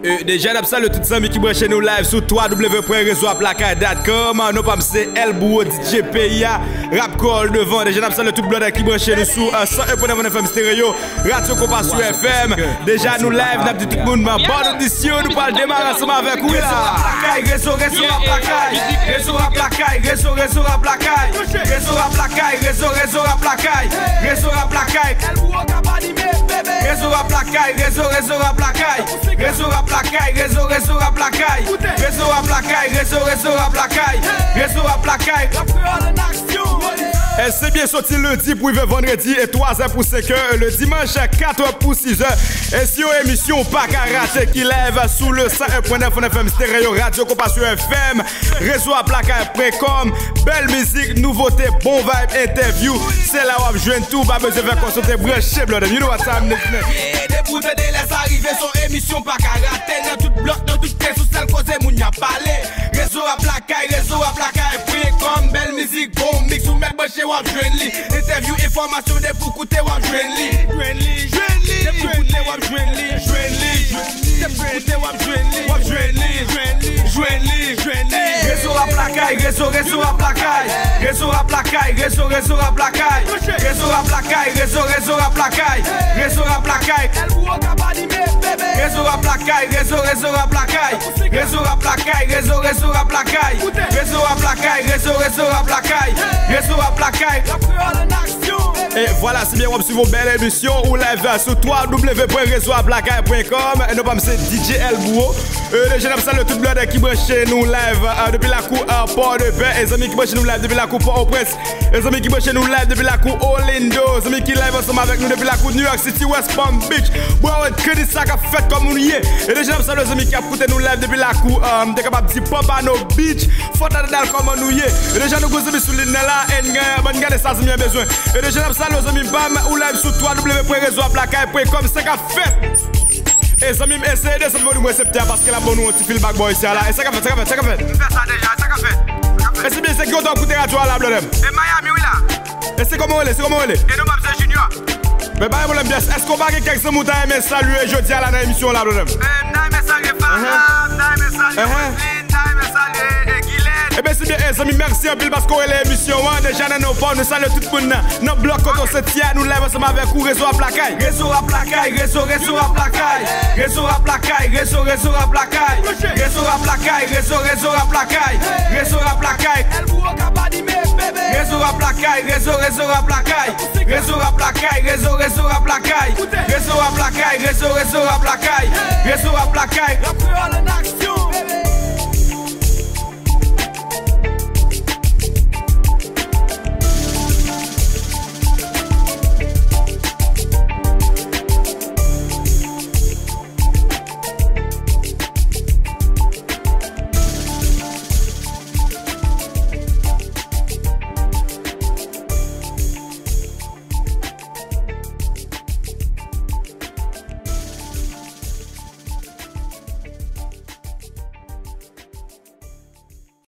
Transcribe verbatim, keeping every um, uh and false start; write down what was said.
E, deja n ap salye tout zanmi ki branche nou live sou w w w pwen rezo ap lakay dot com. Non pa m se El Bouro, D J peyi a, Rap Kreyòl devan. Deja n ap salye tout blòdè ki branche nou sou euh, san un pwen nèf F M Stereo, Radyo Konpa sou F M. Deja nou live, n ap di tout moun, bon odisyon, nou pral demare ansanm avèk ou la. Rezo ap lakay, rezo, rezo ap lakay. Rezo ap lakay, rezo, rezo ap lakay. Rezo ap lakay, rezo, rezo ap lakay. Rezo ap lakay. El Bouro k ap anime, bebe. Rezo ap lakay, rezo, rezo ap lakay. Rezo ap lakay, rezo, rezo ap lakay. Rezo ap lakay, rezo, rezo ap lakay. Rezo ap lakay. Rap Kreyòl an aksyon. E se byen soti lendi pou rive vandredi e twa zè pou senk è, le dimanch kat è pou sis è. E se yon emisyon w pa ka rate ki live sou le san un pwen nèf F M Stereo, Radyo Konpa sou F M, rezo ap lakay pwen kòm, bèl mizik, nouvote, bon vibe, entèvyou. Se la w ap jwenn tou, pa bezwen fè kòsote, branche blòdè. You know what time it is. Yeah, depi w tande lè sa rive, se yon emisyon pa ka rate. Nan tout blòk, nan tout kwen, sou sèl koze moun y ap pale. Rezo ap lakay, rezo ap lakay pwen kòm, bèl mizik, bon mix, ou mèt branche, w ap jwenn li. Entèvyou, enfòmasyon, depi w koute, w ap jwenn li. Jwenn li, jwenn li, depi w koute, w ap jwenn li. Jwenn li, jwenn li, depi w koute, w ap jwenn li. W ap jwenn li, jwenn li, jwenn li, jwenn li. Rezo ap lakay, rezo, rezo ap lakay. Rezo ap lakay, rezo, rezo ap lakay. Rezo ap lakay, rezo, rezo ap lakay. Rezo ap lakay. El Bouro k ap anime, bebe. Rezo ap lakay, rezo, rezo ap lakay. Rezo ap lakay, rezo, rezo ap lakay. Rezo ap lakay, rezo, rezo ap lakay. Rezo ap lakay. Rap Kreyòl an aksyon, bebe. E vwala, se byen w ap swiv yon bèl emisyon ou live sou w w w pwen rezo ap lakay pwen kòm. E non pa m se D J El Bouro. E, deja n ap salye tout blòdè ki branche nou live, euh, depi lakou, euh, Pòdepè, e zanmi ki branche nou live depi lakou Pòtoprens, e zanmi ki branche nou live depi lakou Orlando, zanmi ki live ansanm avèk nou depi lakou New York City, West Palm Beach, Broward, Kennedy, sa k ap fèt, kòman nou ye? E deja n ap salye zanmi k ap koute nou live depi lakou, euh, m te kapab di Pompano Beach, Fort Lauderdale, kòman nou ye? E deja nou gon zanmi sou liy nan la, e n gen, ban n gade sa zanmi an bezwen. E deja n ap salye zanmi pa m, ou live sou w w w pwen rezo ap lakay pwen kòm, sa k ap fèt? E zanmi m, eseye desann volim reseptè a paske l ap ban nou yon ti feedback bò isi a la. E sa k ap fèt, sa k ap fèt, sa k ap fèt? M fè sa deja, sa k ap fèt? Sa k ap fèt? E se byen, se ki kote w ap koute radyo a la, blòdè m? E Miami, wi la. E se kòman w rele? Se kòman w rele? E non pa m se Junior. Men pa gen pwoblèm, pyès. Èske w pa gen kèk zanmi w ta renmen salye jodi a la nan emisyon an la, blòdè m? E m ta renmen salye Fana, m ta renmen salye Wesley, m ta renmen salye, e, Gilèd. Ebyen, se byen, e, zanmi, mèsi anpil paske w rele emisyon an. Deja nan non pa w, nou salye tout moun nan, nan blòk kote w soti a, nou live ansanm avèk ou, rezo ap lakay. Rezo ap lakay, rezo, rezo ap lakay. Rezo ap lakay, rezo, rezo ap lakay. Rezo ap lakay, rezo, rezo ap lakay. Rezo ap lakay. El Bouro k ap anime, bebe. Rezo ap lakay, rezo, rezo ap lakay. Rezo ap lakay, rezo, rezo ap lakay.